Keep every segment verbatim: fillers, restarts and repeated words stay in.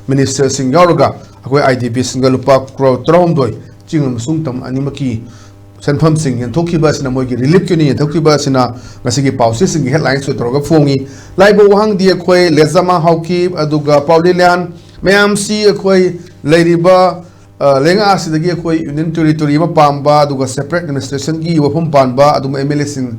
ꯃꯤꯅꯤꯁꯇꯔꯁꯤꯡ ꯌꯥꯎꯔꯒ ꯑꯩꯈꯣꯏ I D ꯄꯤꯁꯤꯡꯒ ꯂꯨꯄꯥ ꯀ꯭ꯔꯣꯔ ꯇꯔꯥꯍꯨꯝꯗꯣꯏ ꯆꯤꯡ ꯑꯃꯁꯨꯡ ꯇꯝ ꯑꯅꯤꯃꯛꯀꯤ ꯁꯦꯟꯐꯝꯁꯤꯡ ꯌꯦꯟꯊꯣꯛꯈꯤꯕ ꯑꯁꯤꯅ, ꯃꯣꯏꯒꯤ ꯔꯤꯂꯤꯐꯀꯤ ꯑꯣꯏꯅ ꯌꯦꯟꯊꯣꯛꯈꯤꯕ ꯑꯁꯤꯅ ꯉꯁꯤꯒꯤ ꯄꯥꯎꯆꯦꯁꯤꯡꯒꯤ ꯍꯦꯗꯂꯥꯏꯟꯁ ꯑꯣꯏ ꯇꯧꯔꯒ ꯐꯣꯡꯉꯤ꯫ ꯂꯥꯏꯕ ꯋꯥꯍꯪꯗꯤ ꯑꯩꯈꯣꯏ ꯂꯦꯖꯥꯃꯥ ꯍꯥꯎꯀꯤꯞ ꯑꯗꯨꯒ ꯄꯥꯎꯂꯤꯂꯤꯌꯥꯟ ꯃꯌꯥꯝꯁꯤ ꯑꯩꯈꯣꯏ ꯂꯩꯔꯤꯕ, ꯑ, ꯂꯩꯉꯥꯛ ꯑꯁꯤꯗꯒꯤ ꯑꯩꯈꯣꯏ ꯌꯨꯅꯤꯌꯟ ꯇꯦꯔꯤꯇꯣꯔꯤ ꯑꯃ ꯄꯥꯝꯕ ꯑꯗꯨꯒ ꯁꯦꯄꯔꯦꯠ ꯑꯦꯗꯃꯤꯅꯤꯁꯇ꯭ꯔꯦꯁꯟꯒꯤ ꯋꯥꯐꯝ ꯄꯥꯟꯕ ꯑꯗꯨꯒꯨꯝꯕ ꯑꯦꯝ ꯑꯦꯜ ꯑꯦꯁꯤꯡ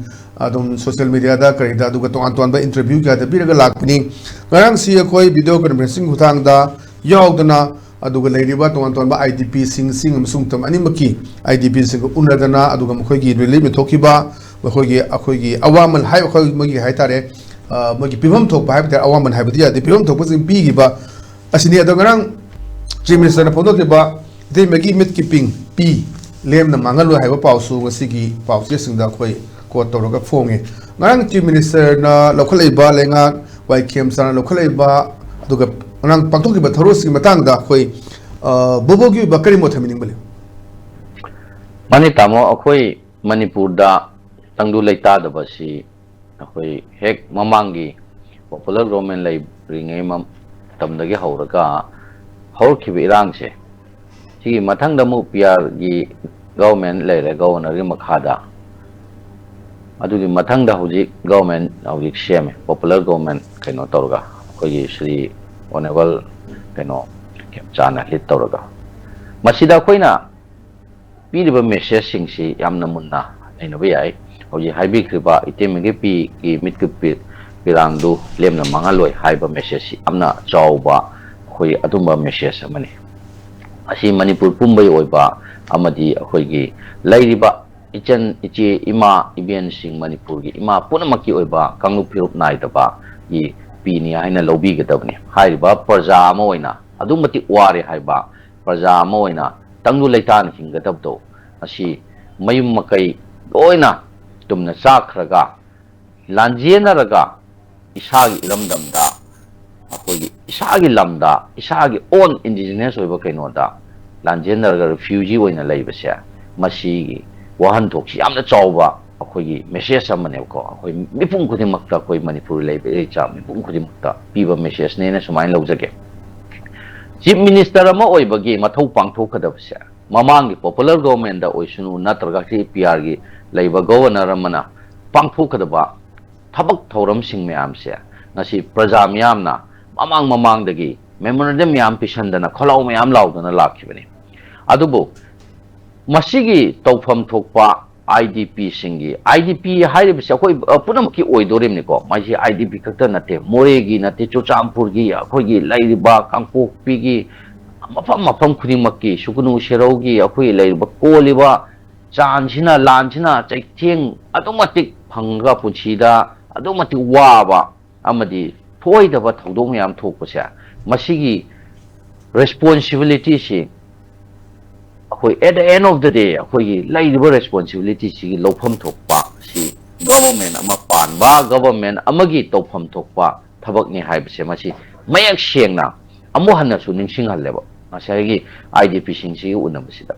ꯑꯗꯨꯝ ꯁꯣꯁꯤꯌꯦꯜ ꯃꯦꯗꯤꯌꯥꯗ ꯀꯔꯤꯗ ꯑꯗꯨꯒ ꯇꯣꯉꯥꯟ ꯇꯣꯉꯥꯟꯕ ꯏꯟꯇꯔꯚ꯭ꯌꯨ ꯀꯌꯥꯗ ꯄꯤꯔꯒ ꯂꯥꯛꯄꯅꯤ꯫ ꯉꯔꯥꯡꯁꯤ ꯑꯩꯈꯣꯏ ꯚꯤꯗꯤꯑꯣ ꯀꯟꯐꯔꯦꯟꯁꯤꯡ ꯈꯨꯊꯥꯡꯗ ꯌꯥꯎꯗꯅ ꯑꯗꯨꯒ ꯂꯩꯔꯤꯕ ꯇꯣꯉꯥꯟ ꯇꯣꯉꯥꯟꯕ ꯑꯥꯏ ꯗꯤ ꯄꯤꯁꯤꯡ, ꯆꯤꯡ ꯑꯃꯁꯨꯡ ꯇꯝ ꯑꯅꯤꯃꯛꯀꯤ ꯑꯥꯏ ꯗꯤ ꯄꯤꯁꯤꯡꯒ ꯎꯅꯗꯅ ꯑꯗꯨꯒ ꯃꯈꯣꯏꯒꯤ ꯔꯤꯂꯤꯐ ꯌꯦꯟꯊꯣꯛꯈꯤꯕ, ꯃꯈꯣꯏꯒꯤ, ꯑꯩꯈꯣꯏꯒꯤ ꯑꯋꯥꯃꯜ ꯍꯥꯏ-, ꯑꯩꯈꯣꯏ ꯃꯣꯏꯒꯤ ꯍꯥꯏ ꯇꯥꯔꯦ, ꯑ, ꯃꯣꯏꯒꯤ ꯄꯤꯐꯝ ꯊꯣꯛꯄ ꯍꯥꯏꯕ ꯇꯥꯔꯦ, ꯑꯋꯥꯃꯜ ꯍꯥꯏꯕꯗꯤ ꯌꯥꯗꯦ, ꯄꯤꯐꯝ ꯊꯣꯛꯄꯁꯤꯡ ꯄꯤꯈꯤꯕ ꯑꯁꯤꯅꯤ꯫ ꯑꯗꯣ ꯉꯔꯥꯡ ꯆꯤꯐ ꯃꯤꯅꯤꯁꯇꯔꯅ ꯐꯣꯡꯗꯣꯛꯈꯤꯕ ꯏꯇꯩꯃꯒꯤ ꯃꯤꯠꯀꯤ ꯄꯤꯡ ꯄꯤ ꯂꯦꯝꯅ ꯃꯥꯡꯍꯜꯂꯣꯏ ꯍꯥꯏꯕ ꯄꯥꯎꯁꯨ ꯉꯁꯤꯒꯤ ꯄꯥꯎꯆꯦꯁꯤꯡꯗ ꯑꯩꯈꯣꯏ ꯀꯣꯠ ꯇꯧꯔꯒ ꯐꯣꯡꯉꯦ꯫ ꯉꯔꯥꯡ ꯆꯤꯐ ꯃꯤꯅꯤꯁꯇꯔꯅ ꯂꯧꯈꯠꯂꯛꯏꯕ ꯂꯩꯉꯥꯛ ꯋꯥꯏꯈꯦꯝ ꯆꯥꯅ ꯂꯧꯈꯠꯂꯛꯏꯕ ꯑꯗꯨꯒ ꯉꯔꯥꯡ ꯄꯥꯡꯊꯣꯛꯈꯤꯕ ꯊꯧꯔꯝꯁꯤꯒꯤ ꯃꯇꯥꯡꯗ ꯑꯩꯈꯣꯏ, ꯑ, ꯕꯣꯕꯣꯒꯤ ꯑꯣꯏꯕ ꯀꯔꯤ ꯃꯣꯠ ꯊꯝꯕꯤꯅꯤꯡꯕ ꯂꯩ? ꯃꯥꯅꯤ ꯇꯥꯃꯣ, ꯑꯩꯈꯣꯏ ꯃꯅꯤꯄꯨꯔꯗ ꯇꯪꯗꯨ ꯂꯩꯇꯥꯗꯕꯁꯤ ꯑꯩꯈꯣꯏ ꯍꯦꯛ ꯃꯃꯥꯡꯒꯤ ꯄꯣꯄꯨꯂꯔ ꯒꯣꯔꯃꯦꯟ ꯂꯩꯔꯤꯉꯩ ꯃꯇꯝꯗꯒꯤ ꯍꯧꯔꯒ ꯍꯧꯔꯛꯈꯤꯕ ꯏꯔꯥꯡꯁꯦ, ꯁꯤꯒꯤ ꯃꯊꯪꯗ ꯑꯃꯨꯛ ꯄꯤ ꯑꯥꯔꯒꯤ ꯒꯣꯔꯃꯦꯟ ꯂꯩꯔꯦ, ꯒꯣꯔꯅꯔꯒꯤ ꯃꯈꯥꯗ꯫ ꯑꯗꯨꯒꯤ ꯃꯊꯪꯗ ꯍꯧꯖꯤꯛ ꯒꯣꯔꯃꯦꯟ ꯍꯧꯖꯤꯛ ꯁꯦꯝꯃꯦ, ꯄꯣꯄꯨꯂꯔ ꯒꯣꯔꯃꯦꯟ ꯀꯩꯅꯣ ꯇꯧꯔꯒ, ꯑꯩꯈꯣꯏꯒꯤ ꯁ꯭ꯔꯤ ꯑꯣꯅꯦꯕꯜ ꯀꯩꯅꯣ ꯈꯦꯝꯆꯥꯅ ꯂꯤꯠ ꯇꯧꯔꯒ꯫ ꯃꯁꯤꯗ ꯑꯩꯈꯣꯏꯅ ꯄꯤꯔꯤꯕ ꯃꯦꯁꯦꯖꯁꯤꯡꯁꯤ ꯌꯥꯝꯅ ꯃꯨꯟꯅ ꯅꯩꯅꯕ ꯌꯥꯏ꯫ ꯍꯧꯖꯤꯛ ꯍꯥꯏꯕꯤꯈ꯭ꯔꯤꯕ ꯏꯇꯩꯃꯒꯤ ꯄꯤꯒꯤ ꯃꯤꯠꯀꯤ ꯄꯤ-, ꯄꯤꯔꯥꯡꯗꯨ ꯂꯦꯝꯅ ꯃꯥꯡꯍꯜꯂꯣꯏ ꯍꯥꯏꯕ ꯃꯦꯁꯦꯖꯁꯤ ꯌꯥꯝꯅ ꯆꯥꯎꯕ ꯑꯩꯈꯣꯏ ꯑꯗꯨꯝꯕ ꯃꯦꯁꯦꯖ ꯑꯃꯅꯤ꯫ ꯑꯁꯤ ꯃꯅꯤꯄꯨꯔ ꯄꯨꯝꯕꯒꯤ ꯑꯣꯏꯕ ꯑꯃꯗꯤ ꯑꯩꯈꯣꯏꯒꯤ ꯂꯩꯔꯤꯕ ꯏꯆꯟ, ꯏꯆꯦ, ꯏꯃꯥ, ꯏꯕꯦꯟꯁꯤꯡ, ꯃꯅꯤꯄꯨꯔꯒꯤ ꯏꯃꯥ ꯄꯨꯝꯅꯃꯛꯀꯤ ꯑꯣꯏꯕ ꯀꯥꯡꯂꯨꯞ ꯐꯤꯔꯨꯞ ꯅꯥꯏꯗꯕꯒꯤ ꯄꯤꯅꯤ ꯍꯥꯏꯅ ꯂꯧꯕꯤꯒꯗꯕꯅꯤ꯫ ꯍꯥꯏꯔꯤꯕ ꯄ꯭ꯔꯖꯥ ꯑꯃ ꯑꯣꯏꯅ ꯑꯗꯨꯛ ꯃꯇꯤꯛ ꯋꯥꯔꯦ ꯍꯥꯏꯕ ꯄ꯭ꯔꯖꯥ ꯑꯃ ꯑꯣꯏꯅ ꯇꯪꯗꯨ ꯂꯩꯇꯥꯅ ꯍꯤꯡꯒꯗꯕꯗꯣ, ꯃꯁꯤ ꯃꯌꯨꯝ ꯃꯀꯩ ꯂꯣꯏꯅ ꯇꯨꯝꯅ ꯆꯥꯛꯈ꯭ꯔꯒ ꯂꯥꯟꯖꯦꯟꯅꯔꯒ ꯏꯁꯥꯒꯤ ꯏꯔꯝꯗꯝꯗ, ꯑꯩꯈꯣꯏꯒꯤ ꯏꯁꯥꯒꯤ ꯂꯝꯗ, ꯏꯁꯥꯒꯤ ꯑꯣꯟ ꯏꯟꯗꯤꯖꯤꯅꯁ ꯑꯣꯏꯕ ꯀꯩꯅꯣꯗ ꯂꯥꯟꯖꯦꯟꯅꯔꯒ ꯔꯤꯐ꯭ꯌꯨꯖꯤ ꯑꯣꯏꯅ ꯂꯩꯕꯁꯦ, ꯃꯁꯤꯒꯤ ꯋꯥꯍꯟꯊꯣꯛꯁꯤ ꯌꯥꯝꯅ ꯆꯥꯎꯕ ꯑꯩꯈꯣꯏꯒꯤ ꯃꯦꯁꯦꯖ ꯑꯃꯅꯦꯕꯀꯣ꯫ ꯑꯩꯈꯣꯏ ꯃꯤꯄꯨꯝ ꯈꯨꯗꯤꯡꯃꯛꯇ, ꯑꯩꯈꯣꯏ ꯃꯅꯤꯄꯨꯔ ꯂꯩꯕ ꯏꯆꯥ ꯃꯤꯄꯨꯝ ꯈꯨꯗꯤꯡꯃꯛꯇ ꯄꯤꯕ ꯃꯦꯁꯦꯖꯅꯦꯅ ꯁꯨꯃꯥꯏꯅ ꯂꯧꯖꯒꯦ꯫ ꯆꯤꯐ ꯃꯤꯅꯤꯁꯇꯔ ꯑꯃ ꯑꯣꯏꯕꯒꯤ ꯃꯊꯧ ꯄꯥꯡꯊꯣꯛꯀꯗꯕꯁꯦ, ꯃꯃꯥꯡꯒꯤ ꯄꯣꯄꯨꯂꯔ ꯒꯣꯚꯔꯟꯃꯦꯟꯗ ꯑꯣꯏꯁꯅꯨ, ꯅꯠꯇ꯭ꯔꯒ ꯁꯤ ꯄꯤ ꯑꯥꯔꯒꯤ ꯂꯩꯕ ꯒꯣꯚꯔꯅꯔ ꯑꯃꯅ ꯄꯥꯡꯊꯣꯛꯀꯗꯕ ꯊꯕꯛ ꯊꯧꯔꯝꯁꯤꯡ ꯃꯌꯥꯝꯁꯦ ꯉꯁꯤ ꯄ꯭ꯔꯖꯥ ꯃꯤꯌꯥꯝꯅ ꯃꯃꯥꯡ ꯃꯃꯥꯡꯗꯒꯤ ꯃꯦꯃꯣꯔꯦꯟꯗꯝ ꯃꯌꯥꯝ ꯄꯤꯁꯟꯗꯅ, ꯈꯣꯜꯂꯥꯎ ꯃꯌꯥꯝ ꯂꯥꯎꯗꯅ ꯂꯥꯛꯈꯤꯕꯅꯤ꯫ ꯑꯗꯨꯕꯨ ꯃꯁꯤꯒꯤ ꯇꯧꯐꯝ ꯊꯣꯛꯄ ꯑꯥꯏ ꯗꯤ ꯄꯤꯁꯤꯡꯒꯤ, ꯑꯥꯏ ꯗꯤ ꯄꯤ ꯍꯥꯏꯔꯤꯕꯁꯤ ꯑꯩꯈꯣꯏ, ꯑ, ꯄꯨꯝꯅꯃꯛꯀꯤ ꯑꯣꯏꯗꯣꯔꯤꯕꯅꯤꯀꯣ꯫ ꯃꯁꯤ ꯑꯥꯏ ꯗꯤ ꯄꯤ ꯈꯛꯇ ꯅꯠꯇꯦ, ꯃꯣꯔꯦꯒꯤ ꯅꯠꯇꯦ, ꯆꯨꯔꯆꯥꯟꯄꯨꯔꯒꯤ, ꯑꯩꯈꯣꯏꯒꯤ ꯂꯩꯔꯤꯕ ꯀꯥꯡꯄꯣꯛꯄꯤꯒꯤ ꯃꯐꯝ ꯃꯐꯝ ꯈꯨꯗꯤꯡꯃꯛꯀꯤ, ꯁꯨꯒꯅꯨ ꯁꯦꯔꯧꯒꯤ ꯑꯩꯈꯣꯏꯒꯤ ꯂꯩꯔꯤꯕ ꯀꯣꯜꯂꯤꯕ ꯆꯥꯟꯁꯤꯅ, ꯂꯥꯟꯁꯤꯅ ꯆꯩꯊꯦꯡ ꯑꯗꯨꯛ ꯃꯇꯤꯛ ꯐꯪꯉꯒ, ꯄꯨꯟꯁꯤꯗ ꯑꯗꯨꯛ ꯃꯇꯤꯛ ꯋꯥꯕ ꯑꯃꯗꯤ ꯊꯣꯛꯑꯣꯏꯗꯕ ꯊꯧꯗꯣꯛ ꯃꯌꯥꯝ ꯊꯣꯛꯄꯁꯦ, ꯃꯁꯤꯒꯤ ꯔꯦꯁꯄꯣꯟꯁꯤꯕꯤꯂꯤꯇꯤꯁꯤ ꯑꯩꯈꯣꯏ, at the end of the day, ꯑꯩꯈꯣꯏꯒꯤ ꯂꯩꯔꯤꯕ ꯔꯦꯁꯄꯣꯟꯁꯤꯕꯤꯂꯤꯇꯤꯁꯤꯒꯤ ꯂꯧꯐꯝ ꯊꯣꯛꯄ ꯁꯤ ꯒꯣꯚꯔꯟꯃꯦꯟ ꯑꯃ ꯄꯥꯟꯕ, ꯒꯣꯚꯔꯟꯃꯦꯟ ꯑꯃꯒꯤ ꯇꯧꯐꯝ ꯊꯣꯛꯄ ꯊꯕꯛꯅꯤ ꯍꯥꯏꯕꯁꯦ ꯃꯁꯤ ꯃꯌꯦꯛ ꯁꯦꯡꯅ ꯑꯃꯨꯛ ꯍꯟꯅꯁꯨ ꯅꯤꯡꯁꯤꯡꯍꯜꯂꯦꯕ ꯉꯁꯥꯏꯒꯤ ꯑꯥꯏ ꯗꯤ ꯄꯤꯁꯤꯡꯁꯤꯒ ꯎꯅꯕꯁꯤꯗ꯫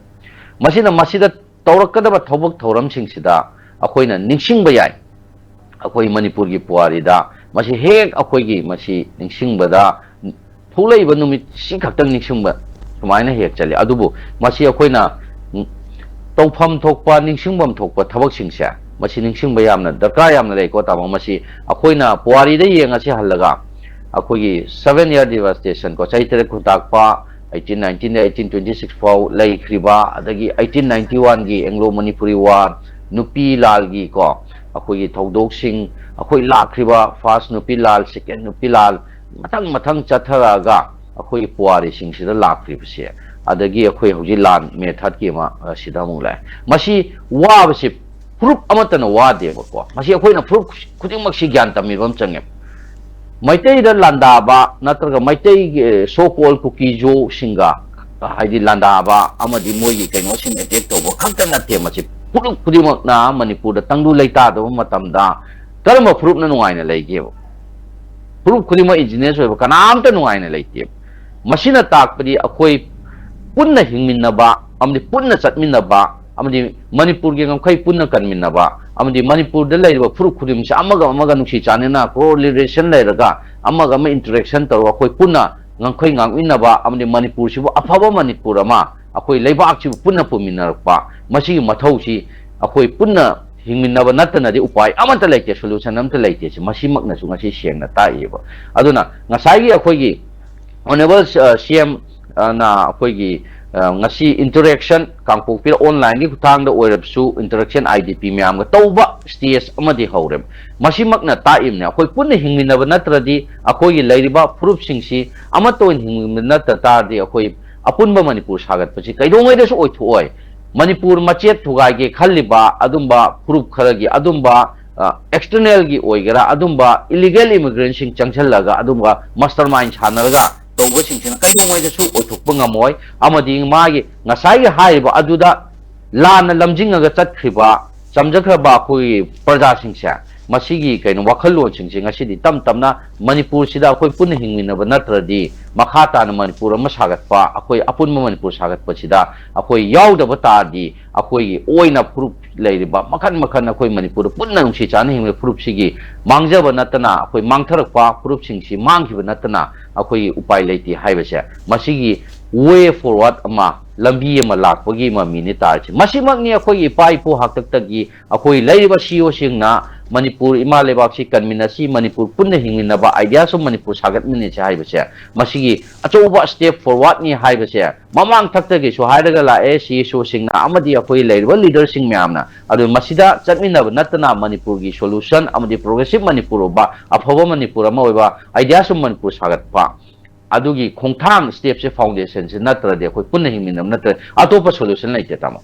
ꯃꯁꯤꯅ ꯃꯁꯤꯗ ꯇꯧꯔꯛꯀꯗꯕ ꯊꯕꯛ ꯊꯧꯔꯝꯁꯤꯡꯁꯤꯗ ꯑꯩꯈꯣꯏꯅ ꯅꯤꯡꯁꯤꯡꯕ ꯌꯥꯏ꯫ ꯑꯩꯈꯣꯏ ꯃꯅꯤꯄꯨꯔꯒꯤ ꯄꯨꯋꯥꯔꯤꯗ ꯃꯁꯤ ꯍꯦꯛ ꯑꯩꯈꯣꯏꯒꯤ ꯃꯁꯤ ꯅꯤꯡꯁꯤꯡꯕꯗ, ꯊꯣꯛꯂꯛꯏꯕ ꯅꯨꯃꯤꯠꯁꯤ ꯈꯛꯇꯪ ꯅꯤꯡꯁꯤꯡꯕ ꯁꯨꯃꯥꯏꯅ ꯍꯦꯛ ꯆꯠꯂꯤ꯫ ꯑꯗꯨꯕꯨ ꯃꯁꯤ ꯑꯩꯈꯣꯏꯅ, ꯎꯝ, ꯇꯧꯐꯝ ꯊꯣꯛꯄ, ꯅꯤꯡꯁꯤꯡꯐꯝ ꯊꯣꯛꯄ ꯊꯕꯛꯁꯤꯡꯁꯦ ꯃꯁꯤ ꯅꯤꯡꯁꯤꯡꯕ ꯌꯥꯝꯅ ꯗꯔꯀꯥꯔ ꯌꯥꯝꯅ ꯂꯩꯀꯣ꯫ ꯇꯥꯃꯣ, ꯃꯁꯤ ꯑꯩꯈꯣꯏꯅ ꯄꯨꯋꯥꯔꯤꯗ ꯌꯦꯡꯉꯁꯤ ꯍꯜꯂꯒ, ꯑꯩꯈꯣꯏꯒꯤ seven year devastation ꯀꯣ, ꯆꯍꯤ ꯇꯔꯦꯠ ꯈꯨꯟꯇꯥꯛꯄ, eighteen nineteen eighteen twenty six ꯐꯥꯎ ꯂꯩꯈ꯭ꯔꯤꯕ, ꯑꯗꯒꯤ eighteen ninety one ꯒꯤ Anglo Manipuri War, ꯅꯨꯄꯤ ꯂꯥꯜꯒꯤ ꯀꯣ, ꯑꯩꯈꯣꯏꯒꯤ ꯊꯧꯗꯣꯛꯁꯤꯡ, ꯑꯩꯈꯣꯏ ꯂꯥꯛꯈ꯭ꯔꯤꯕ first ꯅꯨꯄꯤ ꯂꯥꯜ, second ꯅꯨꯄꯤ ꯂꯥꯜ, ꯃꯊꯪ ꯃꯊꯪ ꯆꯠꯊꯔꯛꯑꯒ ꯑꯩꯈꯣꯏꯒꯤ ꯄꯨꯋꯥꯔꯤꯁꯤꯡꯁꯤꯗ ꯂꯥꯛꯈ꯭ꯔꯤꯕꯁꯦ, ꯑꯗꯒꯤ ꯑꯩꯈꯣꯏ ꯍꯧꯖꯤꯛ ꯂꯥꯟ ꯃꯦ ꯊꯥꯔꯠꯀꯤ ꯑꯃ, ꯑ, ꯁꯤꯗ ꯑꯃꯨꯛ ꯂꯥꯛꯑꯦ꯫ ꯃꯁꯤ ꯋꯥꯕꯁꯤ ꯐꯨꯔꯨꯞ ꯑꯃꯠꯇꯅ ꯋꯥꯗꯦꯕꯀꯣ꯫ ꯃꯁꯤ ꯑꯩꯈꯣꯏꯅ ꯐꯨꯔꯨꯞ ꯈꯨꯗꯤꯡꯃꯛꯁꯤ ꯒ꯭ꯌꯥꯟ ꯇꯝꯕꯤꯕ ꯑꯃ ꯆꯪꯉꯦ꯫ ꯃꯩꯇꯩꯗ ꯂꯥꯟꯗꯥꯕ ꯅꯠꯇ꯭ꯔꯒ ꯃꯩꯇꯩꯒꯤ, ꯑ, so called ꯀꯨꯀꯤꯖꯣꯁꯤꯡꯒ, ꯑ, ꯍꯥꯏꯗꯤ ꯂꯥꯟꯗꯥꯕ ꯑꯃꯗꯤ ꯃꯣꯏꯒꯤ ꯀꯩꯅꯣꯁꯤꯡ ꯑꯦꯇꯦꯛ ꯇꯧꯕ ꯈꯛꯇ ꯅꯠꯇꯦ꯫ ꯃꯁꯤ ꯐꯨꯔꯨꯞ ꯈꯨꯗꯤꯡꯃꯛꯅ ꯃꯅꯤꯄꯨꯔꯗ ꯇꯪꯗꯨ ꯂꯩꯇꯥꯗꯕ ꯃꯇꯝꯗ ꯀꯔꯝꯕ ꯐꯨꯔꯨꯞꯅ ꯅꯨꯡꯉꯥꯏꯅ ꯂꯩꯒꯦꯕ? ꯐꯨꯔꯨꯞ ꯈꯨꯗꯤꯡꯃꯛ ꯏꯟꯗꯤꯖꯤꯅꯁ ꯑꯣꯏꯕ ꯀꯅꯥꯝꯇ ꯅꯨꯡꯉꯥꯏꯅ ꯂꯩꯇꯦꯕ꯫ ꯃꯁꯤꯅ ꯇꯥꯛꯄꯗꯤ ꯑꯩꯈꯣꯏ ꯄꯨꯟꯅ ꯍꯤꯡꯃꯤꯟꯅꯕ ꯑꯃꯗꯤ ꯄꯨꯟꯅ ꯆꯠꯃꯤꯟꯅꯕ ꯑꯃꯗꯤ ꯃꯅꯤꯄꯨꯔꯒꯤ ꯉꯝꯈꯩ ꯄꯨꯟꯅ ꯀꯟꯃꯤꯟꯅꯕ ꯑꯃꯗꯤ ꯃꯅꯤꯄꯨꯔꯗ ꯂꯩꯔꯤꯕ ꯐꯨꯔꯨꯞ ꯈꯨꯗꯤꯡꯃꯛꯁꯦ ꯑꯃꯒ ꯑꯃꯒ ꯅꯨꯡꯁꯤ ꯆꯥꯟꯅꯅ ꯀꯣꯑꯣꯔꯗꯤꯅꯦꯁꯟ ꯂꯩꯔꯒ ꯑꯃꯒ ꯑꯃ ꯏꯟꯇꯔꯦꯛꯁꯟ ꯇꯧꯔꯒ ꯑꯩꯈꯣꯏ ꯄꯨꯟꯅ ꯉꯝꯈꯩ ꯉꯥꯛꯃꯤꯟꯅꯕ ꯑꯃꯗꯤ ꯃꯅꯤꯄꯨꯔꯁꯤꯕꯨ ꯑꯐꯕ ꯃꯅꯤꯄꯨꯔ ꯑꯃ, ꯑꯩꯈꯣꯏ ꯂꯩꯕꯥꯛꯁꯤꯕꯨ ꯄꯨꯟꯅ ꯄꯨꯃꯤꯟꯅꯔꯛꯄ, ꯃꯁꯤꯒꯤ ꯃꯊꯧꯁꯤ ꯑꯩꯈꯣꯏ ꯄꯨꯟꯅ ꯍꯤꯡꯃꯤꯟꯅꯕ ꯅꯠꯇꯅꯗꯤ ꯎꯄꯥꯏ ꯑꯃꯠꯇ ꯂꯩꯇꯦ, solution ꯑꯃꯠꯇ ꯂꯩꯇꯦ꯫ ꯁꯤ ꯃꯁꯤꯃꯛꯅꯁꯨ ꯉꯁꯤ ꯁꯦꯡꯅ ꯇꯥꯛꯏꯕ꯫ ꯑꯗꯨꯅ ꯉꯁꯥꯏꯒꯤ ꯑꯩꯈꯣꯏꯒꯤ Honourable, ꯑ, ꯁꯤ ꯑꯦꯝ, ꯑ, ꯅ ꯑꯩꯈꯣꯏꯒꯤ, ꯑ, ꯉꯁꯤ interaction, ꯀꯥꯡꯄꯣꯛꯄꯤꯗ online ꯒꯤ ꯈꯨꯠꯊꯥꯡꯗ ꯑꯣꯏꯔꯕꯁꯨ interaction I D P ꯃꯌꯥꯝꯒ ꯇꯧꯕ stage ꯑꯃꯗꯤ ꯍꯧꯔꯦ꯫ ꯃꯁꯤꯃꯛꯅ ꯇꯥꯛꯏꯕꯅꯦ, ꯑꯩꯈꯣꯏ ꯄꯨꯟꯅ ꯍꯤꯡꯃꯤꯟꯅꯕ ꯅꯠꯇ꯭ꯔꯗꯤ ꯑꯩꯈꯣꯏꯒꯤ ꯂꯩꯔꯤꯕ ꯐꯨꯔꯨꯞꯁꯤꯡꯁꯤ ꯑꯃꯠꯇ ꯑꯣꯏꯅ ꯍꯤꯡꯃꯤꯟꯅꯕ ꯅꯠꯇ ꯇꯥꯔꯗꯤ ꯑꯩꯈꯣꯏ ꯑꯄꯨꯟꯕ ꯃꯅꯤꯄꯨꯔ ꯁꯥꯒꯠꯄꯁꯤ ꯀꯩꯗꯧꯉꯩꯗꯁꯨ ꯑꯣꯏꯊꯣꯛꯑꯣꯏ꯫ ꯃꯅꯤꯄꯨꯔ ꯃꯆꯦꯠ ꯊꯨꯒꯥꯏꯒꯦ ꯈꯜꯂꯤꯕ ꯑꯗꯨꯝꯕ ꯐꯨꯔꯨꯞ ꯈꯔꯒꯤ ꯑꯗꯨꯝꯕ, ꯑ, external ꯒꯤ ꯑꯣꯏꯒꯦꯔꯥ, ꯑꯗꯨꯝꯕ illegal immigrant ꯁꯤꯡ ꯆꯪꯁꯤꯜꯂꯒ ꯑꯗꯨꯝꯕ mastermind ꯁꯥꯟꯅꯔꯒ ꯇꯧꯕꯁꯤꯡꯁꯤꯅ ꯀꯩꯗꯧꯉꯩꯗꯁꯨ ꯑꯣꯏꯊꯣꯛꯄ ꯉꯝꯃꯣꯏ꯫ ꯑꯃꯗꯤ ꯃꯥꯒꯤ ꯉꯁꯥꯏꯒꯤ ꯍꯥꯏꯔꯤꯕ ꯑꯗꯨꯗ ꯂꯥꯟꯅ ꯂꯝꯖꯤꯡꯉꯒ ꯆꯠꯈ꯭ꯔꯤꯕ, ꯆꯝꯖꯈ꯭ꯔꯕ ꯑꯩꯈꯣꯏꯒꯤ ꯄ꯭ꯔꯖꯥꯁꯤꯡꯁꯦ, ꯃꯁꯤꯒꯤ ꯀꯩꯅꯣ ꯋꯥꯈꯜꯂꯣꯟꯁꯤꯡꯁꯦ ꯉꯁꯤꯗꯤ ꯇꯞ ꯇꯞꯅ ꯃꯅꯤꯄꯨꯔꯁꯤꯗ ꯑꯩꯈꯣꯏ ꯄꯨꯟꯅ ꯍꯤꯡꯃꯤꯟꯅꯕ ꯅꯠꯇ꯭ꯔꯗꯤ ꯃꯈꯥ ꯇꯥꯅ ꯃꯅꯤꯄꯨꯔ ꯑꯃ ꯁꯥꯒꯠꯄ, ꯑꯩꯈꯣꯏ ꯑꯄꯨꯟꯕ ꯃꯅꯤꯄꯨꯔ ꯁꯥꯒꯠꯄꯁꯤꯗ ꯑꯩꯈꯣꯏ ꯌꯥꯎꯗꯕ ꯇꯥꯔꯗꯤ ꯑꯩꯈꯣꯏꯒꯤ ꯑꯣꯏꯅ ꯐꯨꯔꯨꯞ ꯂꯩꯔꯤꯕ ꯃꯈꯜ ꯃꯈꯜ ꯑꯩꯈꯣꯏ ꯃꯅꯤꯄꯨꯔꯗ ꯄꯨꯟꯅ ꯅꯨꯡꯁꯤ ꯆꯥꯟꯅ ꯍꯤꯡꯂꯤꯕ ꯐꯨꯔꯨꯞꯁꯤꯒꯤ ꯃꯥꯡꯖꯕ ꯅꯠꯇꯅ, ꯑꯩꯈꯣꯏ ꯃꯥꯡꯊꯔꯛꯄ ꯐꯨꯔꯨꯞꯁꯤꯡꯁꯤ ꯃꯥꯡꯈꯤꯕ ꯅꯠꯇꯅ ꯑꯩꯈꯣꯏꯒꯤ ꯎꯄꯥꯏ ꯂꯩꯇꯦ ꯍꯥꯏꯕꯁꯦ, ꯃꯁꯤꯒꯤ way forward ꯑꯃ, ꯂꯝꯕꯤ ꯑꯃ ꯂꯥꯛꯄꯒꯤ ꯃꯃꯤꯅꯤ ꯇꯥꯔꯤꯁꯦ꯫ ꯃꯁꯤꯃꯛꯅꯤ ꯑꯩꯈꯣꯏꯒꯤ ꯏꯄꯥ ꯏꯄꯨ ꯍꯥꯛꯇꯛꯇꯒꯤ ꯑꯩꯈꯣꯏ ꯂꯩꯔꯤꯕ ꯁꯤ ꯏ ꯑꯣꯁꯤꯡꯅ ꯃꯅꯤꯄꯨꯔ ꯏꯃꯥ ꯂꯩꯕꯥꯛꯁꯤ ꯀꯟꯃꯤꯟꯅꯁꯤ, ꯃꯅꯤꯄꯨꯔ ꯄꯨꯟꯅ ꯍꯤꯡꯃꯤꯟꯅꯕ, ideas of ꯃꯅꯤꯄꯨꯔ ꯁꯥꯒꯠꯃꯤꯟꯅꯁꯤ ꯍꯥꯏꯕꯁꯦ, ꯃꯁꯤꯒꯤ ꯑꯆꯧꯕ step forward ꯅꯤ ꯍꯥꯏꯕꯁꯦ ꯃꯃꯥꯡ ꯊꯛꯇꯒꯤꯁꯨ ꯍꯥꯏꯔꯒ ꯂꯥꯛꯑꯦ ꯁꯤ ꯏ ꯑꯣꯁꯤꯡꯅ ꯑꯃꯗꯤ ꯑꯩꯈꯣꯏ ꯂꯩꯔꯤꯕ leader ꯁꯤꯡ ꯃꯌꯥꯝꯅ꯫ ꯑꯗꯨ ꯃꯁꯤꯗ ꯆꯠꯃꯤꯟꯅꯕ ꯅꯠꯇꯅ ꯃꯅꯤꯄꯨꯔꯒꯤ solution ꯑꯃꯗꯤ progressive ꯃꯅꯤꯄꯨꯔ ꯑꯣꯏꯕ, ꯑꯐꯕ ꯃꯅꯤꯄꯨꯔ ꯑꯃ ꯑꯣꯏꯕ, ideas of ꯃꯅꯤꯄꯨꯔ ꯁꯥꯒꯠꯄ, ꯑꯗꯨꯒꯤ ꯈꯣꯡꯊꯥꯡ step ꯁꯦ, foundation ꯁꯦ ꯅꯠꯇ꯭ꯔꯗꯤ, ꯑꯩꯈꯣꯏ ꯄꯨꯟꯅ ꯍꯤꯡꯃꯤꯟꯅꯕ ꯅꯠꯇ꯭ꯔꯗꯤ ꯑꯇꯣꯞꯄ solution ꯂꯩꯇꯦ, ꯇꯥꯃꯣ꯫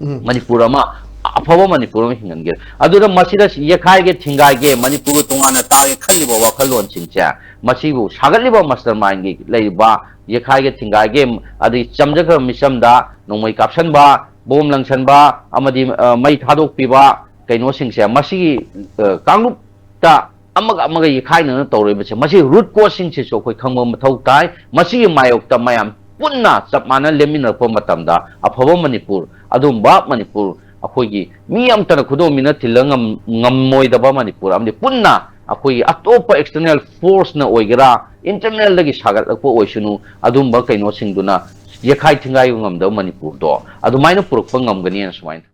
ꯎꯝ꯫ ꯃꯅꯤꯄꯨꯔ ꯑꯃ, ꯑꯐꯕ ꯃꯅꯤꯄꯨꯔ ꯑꯃ ꯍꯤꯡꯍꯟꯒꯦ꯫ ꯑꯗꯨꯗ ꯃꯁꯤꯗ ꯌꯦꯛꯈꯥꯏꯒꯦ, ꯊꯤꯡꯒꯥꯏꯒꯦ, ꯃꯅꯤꯄꯨꯔꯕꯨ ꯇꯣꯉꯥꯟꯅ ꯇꯥꯒꯦ ꯈꯜꯂꯤꯕ ꯋꯥꯈꯜꯂꯣꯟꯁꯤꯡꯁꯦ, ꯃꯁꯤꯕꯨ ꯁꯥꯒꯠꯂꯤꯕ mastermind ꯒꯤ ꯂꯩꯔꯤꯕ ꯌꯦꯛꯈꯥꯏꯒꯦ, ꯊꯤꯡꯒꯥꯏꯒꯦ, ꯑꯗꯒꯤ ꯆꯝꯖꯈ꯭ꯔꯕ ꯃꯤꯆꯝꯗ ꯅꯣꯡꯃꯩ ꯀꯥꯞꯁꯟꯕ, ꯕꯣꯝ ꯂꯪꯁꯟꯕ, ꯑꯃꯗꯤ, ꯑ, ꯃꯩ ꯊꯥꯗꯣꯛꯄꯤꯕ, ꯀꯩꯅꯣꯁꯤꯡꯁꯦ, ꯃꯁꯤꯒꯤ, ꯑ, ꯀꯥꯡꯂꯨꯞꯇ ꯑꯃꯒ ꯑꯃꯒ ꯌꯦꯈꯥꯏꯅꯅ ꯇꯧꯔꯤꯕꯁꯦ, ꯃꯁꯤ root cause ꯁꯤꯡꯁꯤꯁꯨ ꯑꯩꯈꯣꯏ ꯈꯪꯕ ꯃꯊꯧ ꯇꯥꯏ꯫ ꯃꯁꯤꯒꯤ ꯃꯥꯌꯣꯛꯇ ꯃꯌꯥꯝ ꯄꯨꯟꯅ ꯆꯞ ꯃꯥꯟꯅ ꯂꯦꯞꯃꯤꯟꯅꯔꯛꯄ ꯃꯇꯝꯗ ꯑꯐꯕ ꯃꯅꯤꯄꯨꯔ, ꯑꯗꯨꯝꯕ ꯃꯅꯤꯄꯨꯔ, ꯑꯩꯈꯣꯏꯒꯤ ꯃꯤ ꯑꯃꯠꯇꯅ ꯈꯨꯗꯣꯝꯕꯤꯅ ꯊꯤꯜꯂ ꯉꯝ-, ꯉꯝꯃꯣꯏꯗꯕ ꯃꯅꯤꯄꯨꯔ ꯑꯃꯗꯤ ꯄꯨꯟꯅ ꯑꯩꯈꯣꯏꯒꯤ ꯑꯇꯣꯞꯄ external force ꯅ ꯑꯣꯏꯒꯦꯔꯥ, internal ꯗꯒꯤ ꯁꯥꯒꯠꯂꯛꯄ ꯑꯣꯏꯁꯅꯨ, ꯑꯗꯨꯝꯕ ꯀꯩꯅꯣꯁꯤꯡꯗꯨꯅ ꯌꯦꯛꯈꯥꯏ ꯊꯤꯡꯒꯥꯏꯕ ꯉꯝꯗꯕ ꯃꯅꯤꯄꯨꯔꯗꯣ ꯑꯗꯨꯃꯥꯏꯅ ꯄꯨꯔꯛꯄ ꯉꯝꯒꯅꯤꯅ ꯁꯨꯃꯥꯏꯅ